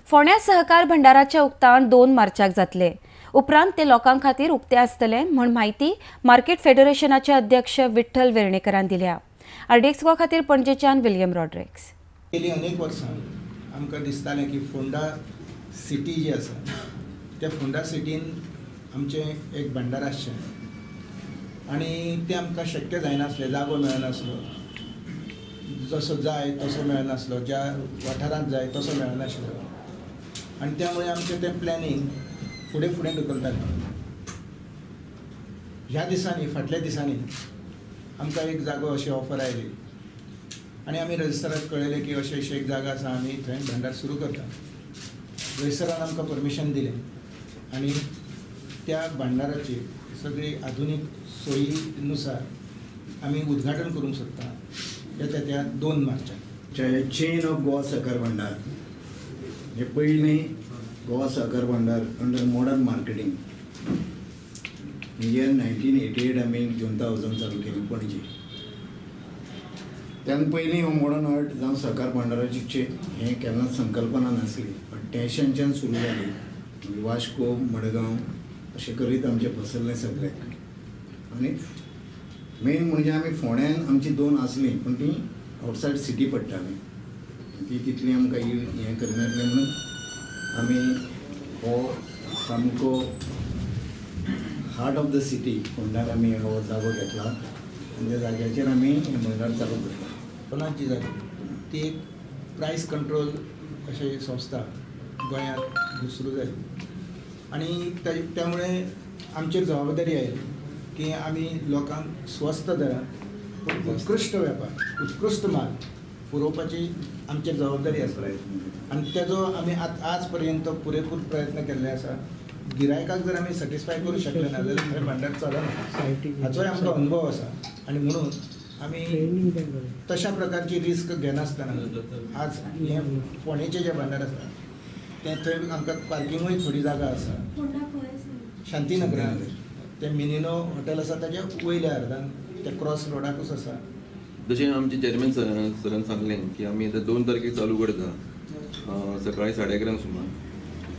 फोंड्या सहकार भंडाराचें उक्तावण 2 मार्चाक जातले. उपरांत ते लोकां खातीर उक्ते आसतले म्हूण म्हायती मार्केट फेडरेशनाचे अध्यक्ष विठ्ठल वेर्णेकरान दिल्या. आरडीएक्स गोवा खातीर पणजेच्यान विलियम रॉड्रिक्स. गेली अनेक वर्सां आमकां दिसतालें की फोंडा सिटी जी आसा त्या फोंडा सिटीन आमचें एक भंडार आसचें आनी तें आमकां शक्य जायनासलें. जागो मेळनासलो, जसो जाय तसो मेळनासलो, ज्या वाठारांत जाय तसो मेळनाशिल्लो आनी त्यामुळे आमचें तें प्लॅनिंग फुडें फुडें ढुकलतालें. ह्या दिसांनी फाटल्या दिसांनी आमकां एक जागो अशी ऑफर आयली आनी आमी रजिस्टराक कळयलें की अशें अशें एक जागा आसा, आमी थंय भंडार सुरू करता. रजिस्टरान आमकां परमिशन दिलें आनी त्या भांडाराची सगळी आधुनीक सोयीनुसार आमी उद्घाटन करूंक सोदता येता त्या 2 मार्चाक. चेन ऑफ गोवा सहकार भांडार हे पयलीं Goa Sahakar Bhandar under modern marketing year 1988 आमी जुंता हावसान चालू केली पणजी. त्यान पयलीं हो मॉडर्न आर्ट जावं सहकार भांडाराची हें केन्नाच संकल्पना नासली, बट टेन्शनच्यान सुरू जाली. वास्को, मडगांव अशें करीत आमचें बसल्लें सगळ्याक. आनी मेन म्हणजे आमी फोंड्यान आमची 2 आसलीं पूण ती आवटसायड सिटी पडटाली, ती तितली आमकां हें करनासलें म्हणून आमी हो सामको हार्ट ऑफ the city फोंड्यार आमी हो जागो घेतला आनी त्या जाग्याचेर आमी हें भंडार चालू करता. कोणाक जी जाली ती एक प्रायस कंट्रोल अशी संस्था गोंयांत सुरू जाली आनी त्यामुळे आमचेर जबाबदारी आयली की आमी लोकांक स्वस्त दरांत पूण उत्कृश्ट वेपार, उत्कृश्ट माल पुरोवपाची आमचेर जबाबदारी आसा आनी तेजो आमी आज पर्यंत पुरेपूर प्रयत्न केल्ले आसा. गिरायकाक जर आमी सॅटिस्फाय करूं शकले ना जाल्यार थंय भांडार चलना हाचोय आमकां अनुभव आसा आनी म्हणून आमी तशा प्रकारची रिस्क घेनासतना आज हें फोंडेचें जें भांडार आसा तें थंय आमकां पार्किंगूय थोडी जागा आसा. शांतीनगरान तें मिनिनो हॉटेल आसा ताच्या वयल्या अर्दान ते क्रॉस रोडाकूच आसा. जशें आमचे चेअरमॅन सरान सांगलें की आमी आतां 2 तारखेक चालू करता सकाळी 11:30 सुमार.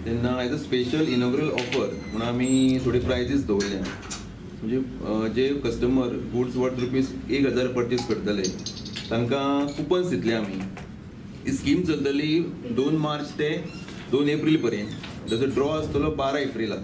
तेन्ना as a special inaugural offer म्हणून आमी थोडी प्रायजीस दवरल्या. म्हणजे जे कस्टमर गुड्स वर्थ ₹1000 परचेस करतले तांकां कुपन्स दितले आमी. ही स्कीम चलतली 2 मार्च ते 2 एप्रील पर्यंत. ताचो ड्रॉ आसतलो 12 एप्रिलाक.